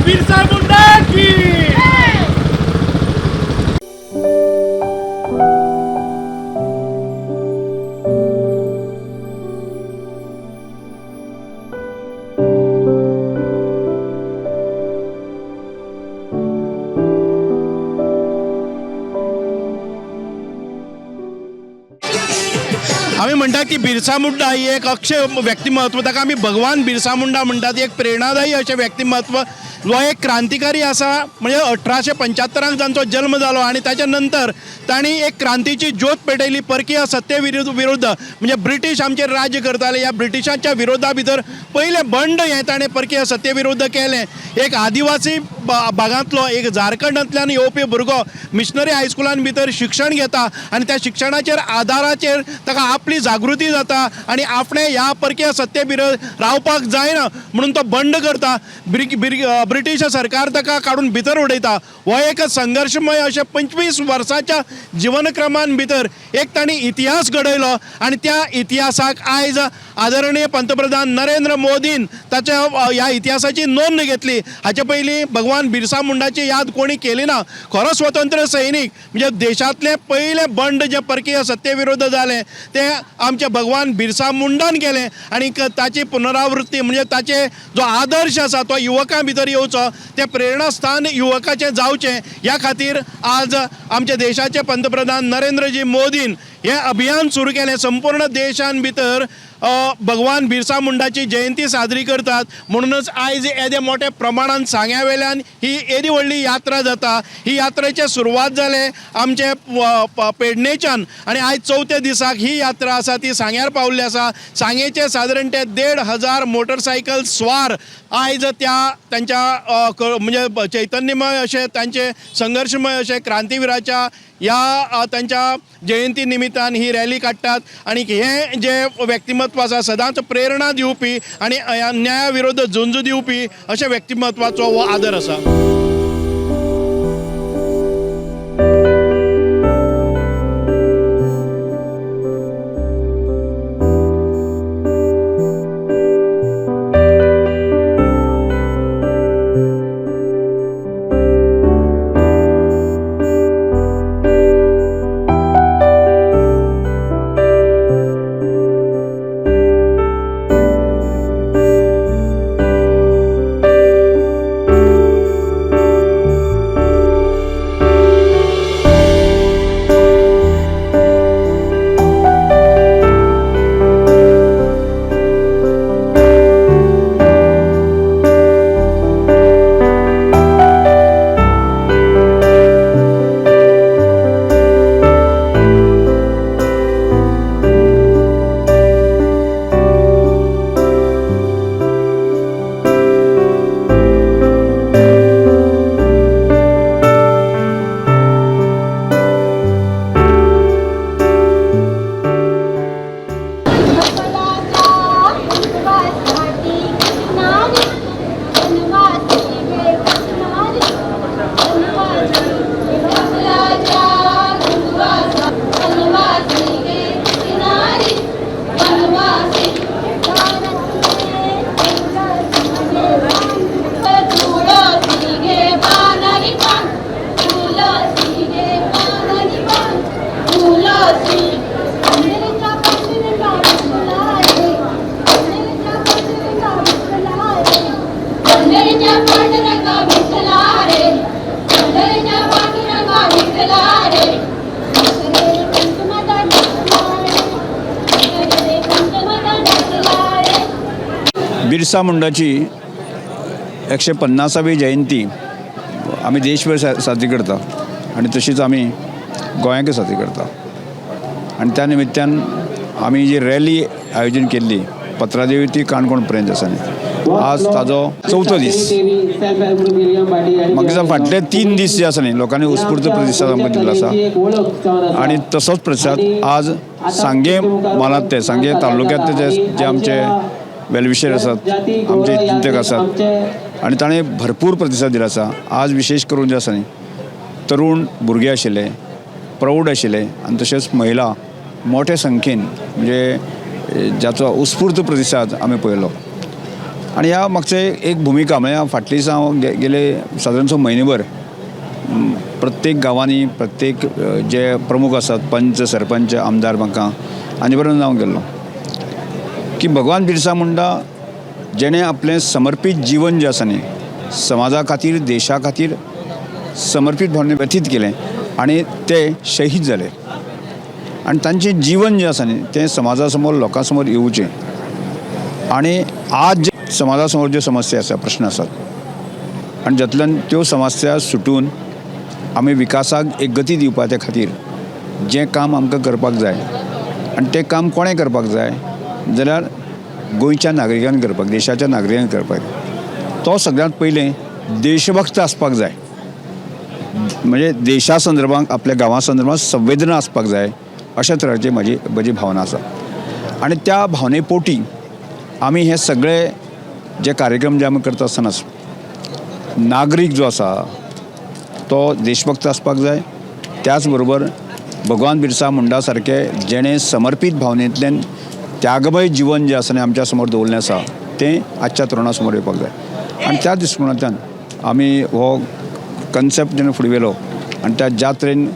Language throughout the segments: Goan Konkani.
बिरसा मुंडा की। आमी म्हणटात की बिरसा मुंडा ही एक अक्षय व्यक्तिमत्व, ताका आमी भगवान बिरसा मुंडा म्हणटात. एक प्रेरणादायी अशें व्यक्तिमत्व, जो एक क्रांतिकारी आसा. म्हणजे 1875 तांचो जल्म जालो आनी ताच्या नंतर तांणी एक क्रांतीची ज्योत पेटयली परकीय सत्ते विरुद्ध. म्हणजे ब्रिटीश आमचेर राज्य करताले, ह्या ब्रिटिशांच्या विरोधा भितर पयलें बंड हें ताणें परकीय सत्ते विरुद्ध केलें. एक आदिवासी भागांतलो, एक झारखंडांतल्यान येवपी भुरगो मिशनरी हायस्कुलान भितर शिक्षण घेता आनी त्या शिक्षणाचेर आदाराचेर ताका आपली जागृती जाता आनी आपणें ह्या परकीय सत्ते विरोध रावपाक जायना म्हणून तो बंड करता. ब्रिटीश सरकार ताका काडून भितर उडयता. हो एक संघर्शमय अशें 25 वर्सांच्या जिवनक्रमान भितर एक तांणी इतिहास घडयलो आनी त्या इतिहासाक आयज आदरणीय पंतप्रधान नरेंद्र मोदीन ताच्या ह्या इतिहासाची नोंद घेतली. हाचे पयलीं भगवान बिरसा मुंडाची याद कोणी केली ना. खरो स्वतंत्र सैनीक म्हणजे देशांतलें पयलें बंड जें परकीय सत्ते विरुद्ध जालें तें आमच्या भगवान बिरसा मुंडान केलें आनी ताची पुनरावृत्ती म्हणजे ताचे जो आदर्श आसा तो युवकां भितर येवचो, तें प्रेरणास्थान युवकाचें जावचें ह्या खातीर आज आमच्या देशाचे पंतप्रधान नरेंद्रजी मोदीन हें अभियान सुरू केलें. संपूर्ण देशान भितर भगवान बिरसा मुंडाची जयंती साजरी करतात. म्हणूनच आयज येदे मोठ्या प्रमाणान सांग्या वेल्यान ही येदी व्हडली यात्रा जाता. ही यात्रेचें सुरवात जालें आमचे पेडणेच्यान आनी आयज चवथ्या दिसाक ही यात्रा आसा ती सांग्यार पावल्ली आसा. सांगेचे सादारण ते 1500 मोटरसायकल स्वार आयज त्या तांच्या म्हणजे चैतन्यमय अशें तांचे संघर्शमय अशें क्रांतीविराच्या ह्या तांच्या जयंती निमित्तान ही रॅली काडटात आनी हें जें व्यक्तिमत्व आसा सदांच प्रेरणा दिवपी आनी न्याया विरुद्ध झुंज दिवपी अशें व्यक्तिमत्वाचो हो आदर आसा. बिरसा मुंडाची 150वी जयंती आमी देशभर साजरी करता आनी तशीच आमी गोंयांकय साजरी करता. आनी त्या निमित्तान आमी जी रॅली आयोजन केल्ली पत्रादेवी ती काणकोण पर्यंत आसा न्ही, आज ताजो चवथो दीस. म्हाका दिसता फाटले 3 दीस जे आसा न्ही लोकांनी उत्स्फूर्त प्रतिसाद आमकां दिल्लो आसा आनी तसोच प्रतिसाद आज सांगें म्हालांतले, सांगें तालुक्यांतले जे आमचे वेलविशर आसात, आमचे चिंतक आसात आनी ताणें भरपूर प्रतिसाद दिलो आसा. आज विशेश करून जे आसा न्ही तरूण भुरगे आशिल्ले, प्रौढ आशिल्ले आनी तशेंच महिला मोठ्या संख्येन म्हणजे जाचो उत्स्फूर्त प्रतिसाद आमी पळयलो. आनी ह्या मागचे एक भुमिका म्हळ्यार फाटलीं दिसा हांव गेले सादारणसो म्हयनेभर प्रत्येक गांवांनी प्रत्येक जे प्रमुख आसात पंच, सरपंच, आमदार म्हाका हांचे बरोबर हांव गेल्लो की भगवान बिरसा मुंडा जेणे आपलें समर्पीत जिवन जें आसा न्ही समाजा खातीर, देशा खातीर समर्पीत भावनेन व्यतीत केलें आनी ते शहीद जाले आनी तांचें जिवन जें आसा न्ही तें समाजा समोर, लोकां समोर येवचें आनी आज जे समाजा समोर ज्यो समस्या आसा, प्रश्न आसात आनी जातूंतल्यान त्यो समस्या सुटून आमी विकासाक एक गती दिवपाच्या खातीर जें काम आमकां करपाक जाय आनी तें काम कोणें करपाक जाय जाल्यार गोंयच्या नागरिकान करपाक, देशाच्या नागरिकान करपाक. तो सगळ्यांत पयलें देशभक्त आसपाक जाय, म्हणजे देशा संदर्भात, आपल्या गांवा संदर्भात संवेदना आसपाक जाय अशा तरेची म्हजी भावना आसा. आनी त्या भावने पोटी आमी हे सगळे जे कार्यक्रम जे आमी करता आसतनाच नागरीक जो आसा तो देशभक्त आसपाक जाय, त्याच बरोबर भगवान बिरसा मुंडा सारके जेणे समर्पीत भावनेंतल्यान त्यागमय जिवन जें आसा न्ही आमच्या समोर दवरलें आसा तें आजच्या तरुणा समोर येवपाक जाय. आनी त्या दृश्टीकोणांतल्यान आमी हो कन्सेप्ट जेन्ना फुडें व्हेलो आनी त्या ज्या तरेन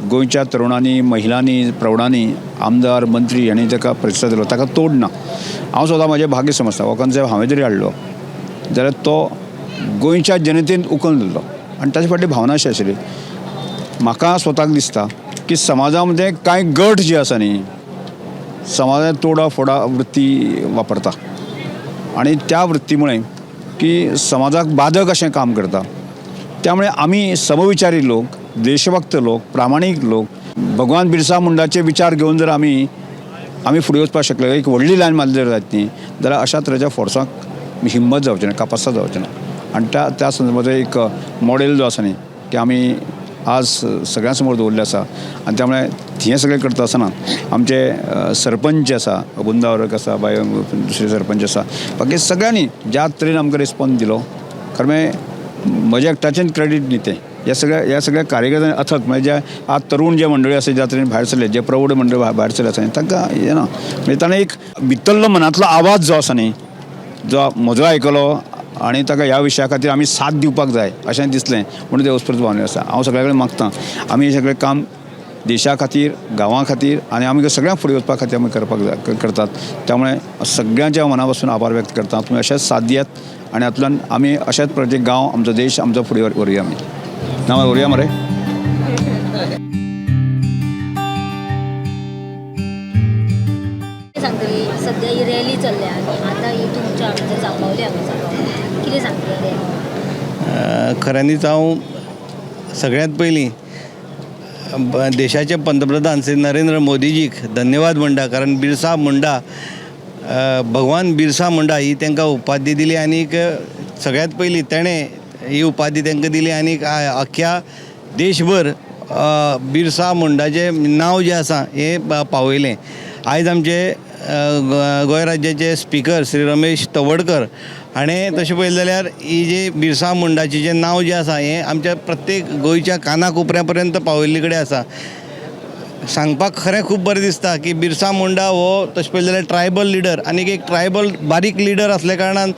गोंयच्या तरुणांनी, महिलांनी, प्रौढांनी, आमदार, मंत्री हांणी ताका प्रतिसाद दिलो ताका तोड ना. हांव स्वता म्हजें भाग्य समजता, हो कन्सेप्ट हांवें जरी हाडलो जाल्यार तो गोंयच्या जनतेन उखलून धरलो आनी ताचे फाटली भावना अशी आशिल्ली. म्हाका स्वताक दिसता की समाजा मदें कांय गट जे आसा न्ही समाजांत तोडा फोडा वृत्ती वापरता आनी त्या वृत्ती मुळे की समाजाक बाधक अशें काम करता. त्यामुळे आमी समविचारी लोक, देशभक्त लोक, प्रामाणीक लोक भगवान बिरसा मुंडाचे विचार घेवन जर आमी आमी फुडें वचपाक शकले, एक व्हडली लायन मारली जर जायत न्ही जाल्यार अशा तरेच्या फोर्सांक हिम्मत जावची ना, कापास्ता जावची ना. आनी त्या त्या संदर्भाचो एक मॉडेल जो आसा न्ही की आमी आज सगळ्यां समोर दवरलें आसा. आनी त्यामुळे हें सगळें करता आसतना आमचे सरपंच जे आसा, बुंदावर्ग आसा, बाय दुसरे सरपंच आसा, बाकी सगळ्यांनी ज्या तरेन आमकां रिस्पोन्स दिलो, खरें म्हळ्यार म्हज्या एकट्याचें क्रेडीट न्ही तें, ह्या सगळ्या कार्यकर्त्यांनी अथक, म्हणजे जे आज तरुण जे मंडळी आसा ज्या तरेन भायर सरले, जे प्रौढ मंडळी भायर सरले आसा तांकां हें ना, म्हणजे ताणें एक भितरलो मनांतलो आवाज जो आसा न्ही जो म्हजो आयकलो आनी ताका ह्या विशया खातीर आमी साथ दिवपाक जाय अशें दिसलें म्हणून ते उत्स्फूर्त भावना आसा. हांव सगळ्या कडेन मागता आमी हें सगळें काम देशा खातीर, गांवां खातीर आनी आमी सगळ्यांक फुडें वचपा खातीर आमी करपाक जाय करतात. त्यामुळे सगळ्यांच्या मना पासून आभार व्यक्त करता. तुमी अशेंच साथ दियात आनी हातूंतल्यान आमी अशेंच प्रत्येक गांव, आमचो देश आमचो फुडें व्हरुया. आमी ना व्हरुया मरे. सांगतली सध्या ही रॅली चल्ल्या आनी आतां ही तुमच्या हांगासर जांबावले हांगासर कितें सांगतली रॅली? खऱ्यांनीच हांव सगळ्यांत पयलीं देशाचे पंतप्रधान श्री नरेंद्र मोदीजीक धन्यवाद म्हणटा, कारण बिरसा मुंडा, भगवान बिरसा मुंडा ही तांकां उपाधी दिली आनीक सगळ्यांत पयलीं तेणें ही उपाधी तांकां दिली आनीक अख्ख्या देशभर बिरसा मुंडाचें नांव जें आसा हें पावयलें. आयज आमचे गोंय राज्याचे स्पिकर श्री रमेश तवडकर हाणें तशें पळयलें जाल्यार ही जी बिरसा मुंडाचें जें नांव जें आसा हें आमच्या प्रत्येक गोंयच्या काना कोपऱ्या पर्यंत पावयल्ले कडेन आसा. सांगपाक खरें खूब बरें दिसता की बिरसा मुंडा हो तशें पळयलें जाल्यार ट्रायबल लिडर आनी एक ट्रायबल बारीक लिडर आसल्या कारणान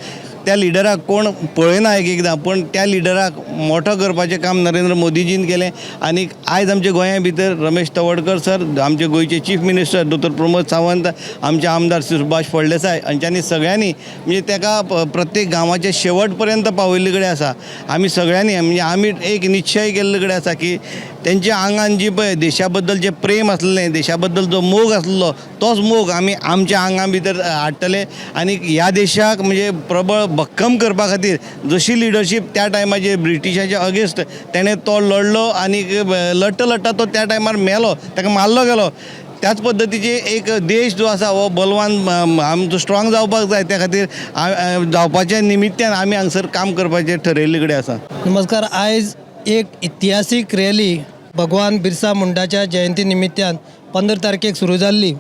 त्या लिडराक कोण पळयना एक एकदां, पूण त्या लिडराक मोठो करपाचें काम नरेंद्र मोदीजीन केलें. आनी आयज आमच्या गोंया भितर रमेश तवडकर सर, आमचे गोंयचे chief minister doctor Pramod Sawant, आमचे आमदार श्री सुभाष फळदेसाय हांच्यांनी सगळ्यांनी म्हणजे ताका प्रत्येक गांवाचे शेवट पर्यंत पावयल्ले कडेन आसा. आमी सगळ्यांनी म्हणजे आमी एक निश्चय केल्ले कडेन आसा की तेंच्या आंगान जी पळय देशा बद्दल जें प्रेम आसलें, देशा बद्दल जो मोग आसलो तोच मोग आमी आमच्या आंगा भितर हाडटले आनी ह्या देशाक म्हणजे प्रबळ भक्कम करपा खातीर जशी लिडरशीप त्या टायमाचेर ब्रिटिशाच्या अगेन्स्ट तेणें तो लडलो आनी लडटा लडटा तो त्या टायमार मेलो, ताका मारलो गेलो. त्याच पद्दतीचे एक देश जो आसा हो बलवान आमचो स्ट्रॉंग जावपाक जाय, त्या खातीर जावपाच्या निमित्तान आमी हांगसर काम करपाचें ठरयल्ले कडेन आसा. नमस्कार. आयज एक इतिहासीक रॅली भगवान बिरसा मुंडाच्या जयंती निमित्तान 15 तारखेक सुरू जाल्ली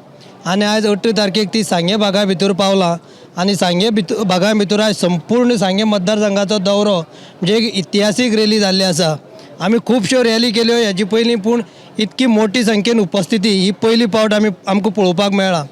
आनी आयज 18 तारखेक ती सांगे भागा भितर पावला आनी सांगे भितर भागा भितर आयज संपूर्ण सांगे मतदारसंघाचो दौरो म्हणजे एक इतिहासीक रॅली जाल्ली आसा. आमी खुबश्यो रॅली केल्यो हेजी पयलीं, पूण इतकी मोठी संख्येन उपस्थिती ही पयली पावट आमी आमकां पळोवपाक मेळ्ळा.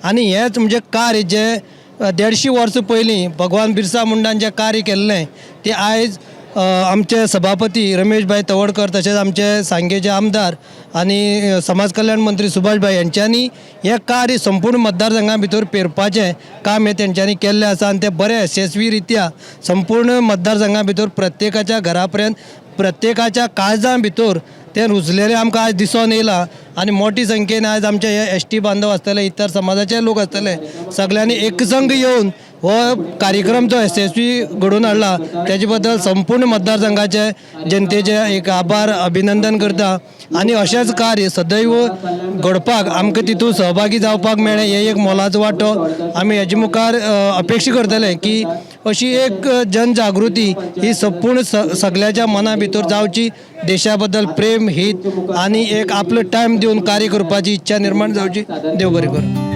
आनी हेंच म्हणजे कार्य जें 150 वर्सां पयलीं भगवान बिरसा मुंडान जें कार्य केल्लें तें आयज आमचे सभापती रमेश भाई तवडकर तशेंच आमचे सांगेचे आमदार आनी समाज कल्याण मंत्री सुभाष भाई यांच्यांनी हें कार्य संपूर्ण मतदारसंघा भितर पेरपाचें काम हें तेंच्यांनी केल्लें आसा आनी तें बरें यशस्वी रित्या संपूर्ण मतदारसंघा भितर प्रत्येकाच्या घरा पर्यंत प्रत्येकाच्या काळजां भितर तें रुजलेलें आमकां आयज दिसोन येयलां आनी मोटी संख्येन आयज आमचे हे एस टी बांधव आसतले, इतर समाजाचे लोक आसतले, सगळ्यांनी एकसंघ येवन हो कार्यक्रम जो यशस्वी घडोवन हाडला तेजे बद्दल संपूर्ण मतदारसंघाचे जनतेचे एक आभार अभिनंदन करता आनी अशेंच कार्य सदैव घडपाक आमकां तितूंत सहभागी जावपाक मेळ्ळें हें एक मोलाचो वांटो आमी हेजे मुखार अपेक्षा करतले की अशी एक जनजागृती ही संपूर्ण सगळ्याच्या मना भितर जावची, देशा बद्दल प्रेम हित आनी एक आपलो टायम दिवन कार्य करपाची इच्छा निर्माण जावची. देव बरें करूं.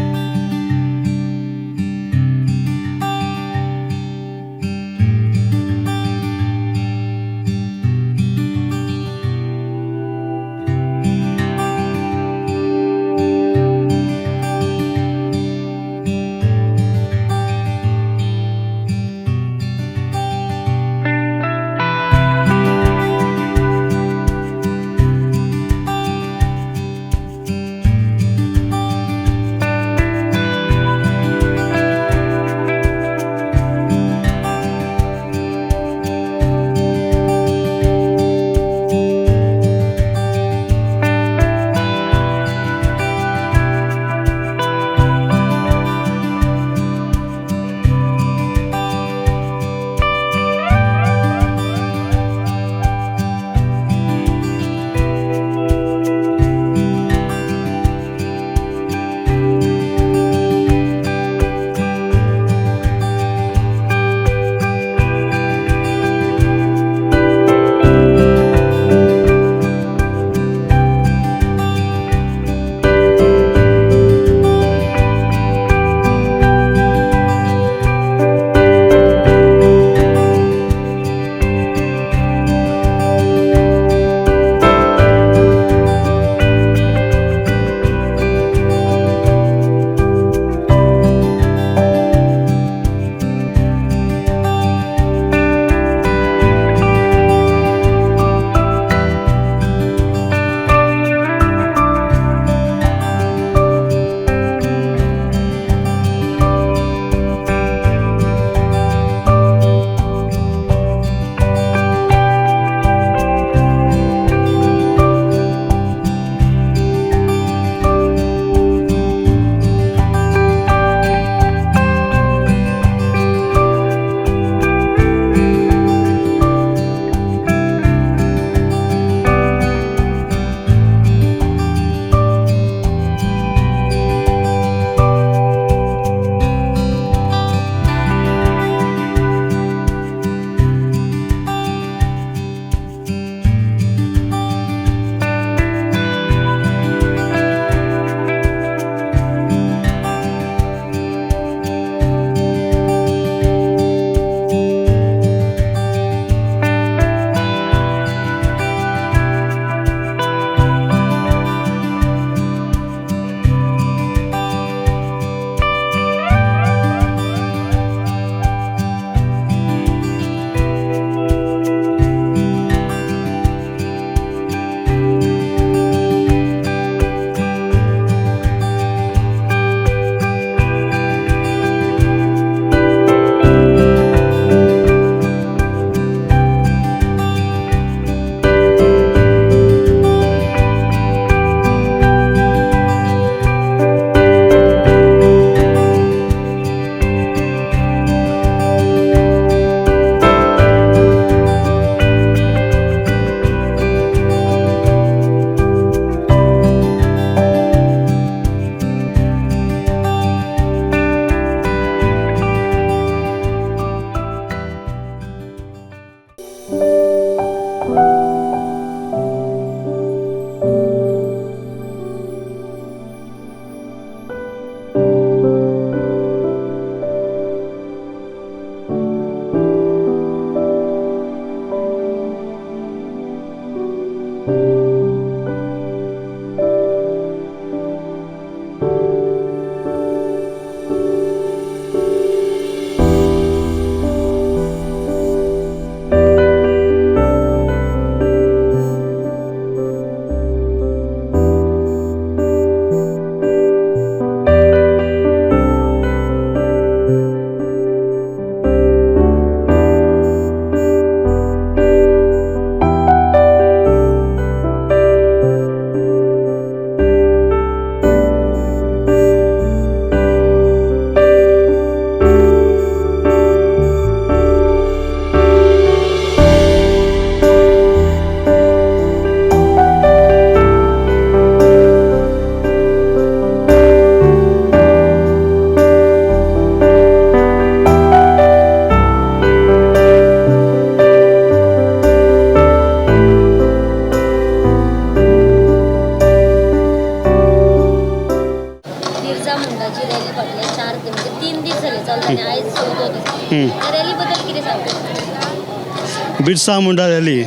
बिरसा मुंडा रॅली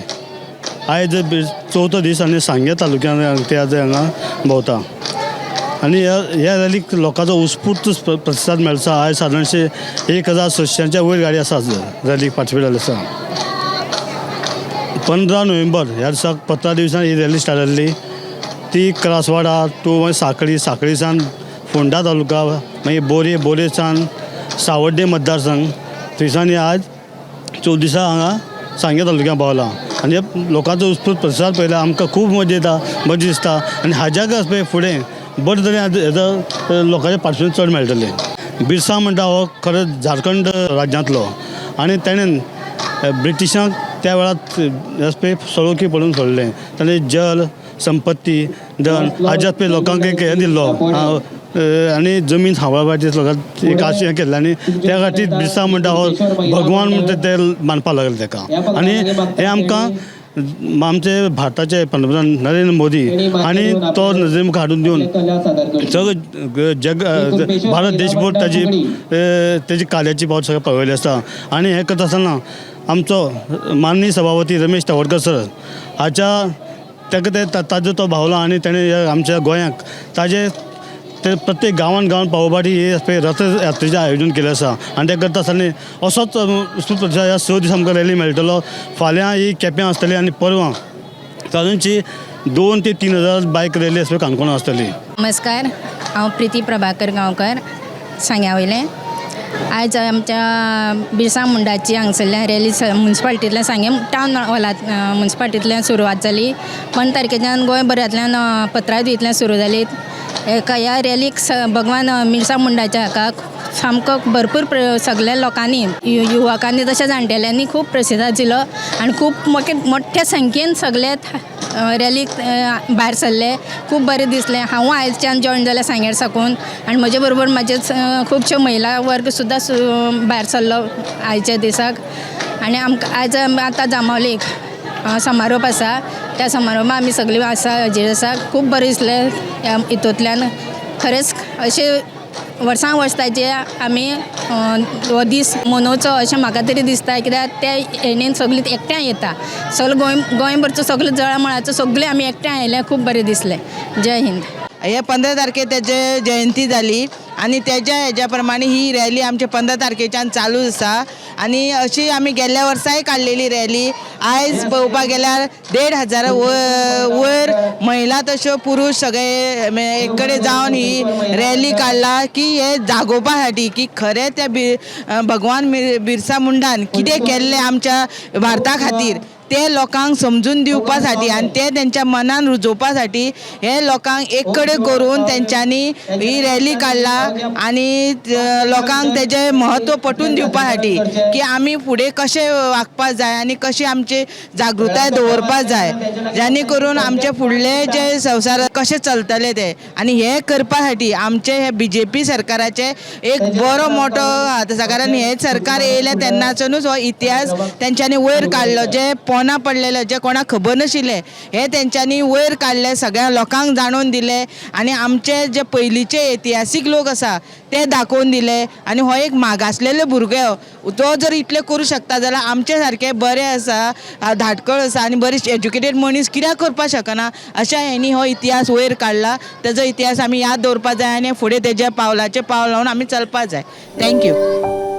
आयज चवथो दीस आनी सांगें तालुक्यांत ते आज हांगा भोंवता आनी ह्या रॅलीक लोकांचो उत्स्फूर्त प्रतिसाद मेळचा. आयज सादारणशे 1600च्या वयर गाडी आसा रॅलीक पार्टिसिपेट जाल्ले आसा. 15 नोव्हेंबर ह्या दिसाक 15 दिवसान ही रॅली स्टार्ट जाल्ली. ती करासवाडा टू मागीर साखळी, साखळी सावन फोंडा तालुका, मागीर बोरये, बोरये सावन सावड्डे मतदारसंघ, थंयसान ही आज 14 दिसा हांगा सांगें तालुक्यांत पावला. आनी लोकांचो उत्स्फूर्त प्रतिसाद पळयल्यार आमकां खूब मजा येता, मजा दिसता आनी हाज्याक पळय फुडें बरें तरेन हेजो लोकांचें पार्टिसिपेट चड मेळटलें. बिरसा म्हणटा हो खरेंच झारखंड राज्यांतलो आनी तेणेन ब्रिटिशांक त्या वेळार पळय सळोखी पडून सोडलें. ताणें जल संपत्ती धन हाज्यात पळय लोकांक एक हें दिल्लो आनी जमीन सांबाळपाची लोकांक एक आशय हें केल्लें आनी त्या खातीर बिरसा म्हणटा हो भगवान म्हणटा ते मानपाक लागले ताका. आनी हें आमकां आमचे भारताचे पंतप्रधान नरेंद्र मोदी आनी तो नजरे मुखार हाडून दिवन सगळें जग भारत देशभर ताजी तेजी कार्याची पावत सगळें पावयली आसा. आनी हें करता आसतना आमचो माननीय सभापती रमेश तवडकर सर हाच्या ताका ते ताजो तो भावलो आनी तेणें आमच्या गोंयाक ताजे ते प्रत्येक गांवान गांवान पावोवपाची ही पळय रथयात्रेचें आयोजन केलें आसा. आनी तें करता आसतना असोच ह्या 6 दीस आमकां रॅली मेळटलो. फाल्यां ही केप्यां आसतली आनी परवां सादारणशी 2 ते 3 हजार बायक रॅली आसपळय काणकोणा आसतली. नमस्कार, हांव प्रिती प्रभाकर गांवकर, सांग्या वयलें. आयज आमच्या बिरसा मुंडाची हांगसरल्यान रॅली मुन्सिपाल्टींतल्यान सांगें टावन हॉलांत मुन्सिपाल्टींतल्यान सुरवात जाली. 15 तारखेच्यान गोंयभरांतल्यान पत्राद्वीतल्यान सुरू जाली. एका ह्या रॅलीक भगवान बिरसा मुंडाच्या हाका सामको भरपूर सगल्या लोकांनी, युवकांनी तशें जाणटेल्यांनी खूब प्रतिसाद दिलो आनी खूब मोठ्या संख्येन सगळे रॅलीक भायर सरले. खूब बरें दिसलें. हांवूय आयच्यान जॉयन जालें सांग्यार साकून आनी म्हजे बरोबर म्हाजे खुबशे महिला वर्ग सुद्दां भायर सरलो आयच्या दिसाक. आनी आमकां आयज आतां जांबावलेक समारोप आसा, त्या समारोपाक आमी सगळीं आसा, हाजीर आसा. खूब बरें दिसलें हितूंतल्यान. खरेंच अशें वर्सां वर्स ताजे आमी हो दीस मनोवचो अशें म्हाका तरी दिसता, कित्याक ते हेणेन सगळीं एकठांय येता, सगळें गोंयभरचो सगळें जळामळाचो सगळें आमी एकठांय आयले, खूब बरें दिसलें. जय हिंद. हे 15 तारखे तेजे जयंती जाली आनी तेज्या हेज्या प्रमाणे ही रॅली आमचे 15 तारखेच्यान चालू आसा. आनी अशी आमी गेल्ल्या वर्साय काडलेली रॅली. आयज पळोवपाक गेल्यार 1500 वयर महिला तश्यो पुरुश सगळे एक कडेन जावन ही रॅली काडला की हे जागोवपा साठी की खरें त्या भगवान बिरसा मुंडान कितें केल्लें आमच्या भारता खातीर ते लोकांक समजून दिवपा साठी आनी ते तेंच्या मनान रुजोवपा साठी हे लोकांक एक कडेन करून तेंच्यांनी ही रॅली काडला आनी लोकांक तेजें म्हत्व पटून दिवपा साठी की आमी फुडें कशें वागपा जाय आनी कशी आमची जागृताय दवरपा जाय, जाणे करून आमचे फुडले जे संवसार कशें चलतले ते. आनी हें करपा साठी आमचे हे बीजेपी सरकाराचे एक बरो मोठो हात आसा, कारण हें सरकार येयलें तेन्नाच्यानूच हो इतिहास तेंच्यांनी वयर काडलो, जे पोना पडलेले, जे कोणाक खबर नाशिल्लें हे तेंच्यांनी वयर काडले, सगळ्या लोकांक जाणून दिले आनी आमचे जे पयलींचे इतिहासीक लोक आसा ते दाखोवन दिले. आनी हो एक मागासलेलो भुरगो तो जर इतलें करूं शकता जाल्यार आमचे सारके बरे आसा, धाटकळ आसा आनी बरे एज्युकेटेड मनीस कित्याक करपाक शकना, अशा हेंणी हो इतिहास वयर काडला. तेजो इतिहास आमी याद दवरपाक जाय आनी फुडें तेज्या पावलाचें पावल लावन आमी चलपाक जाय. Thank you.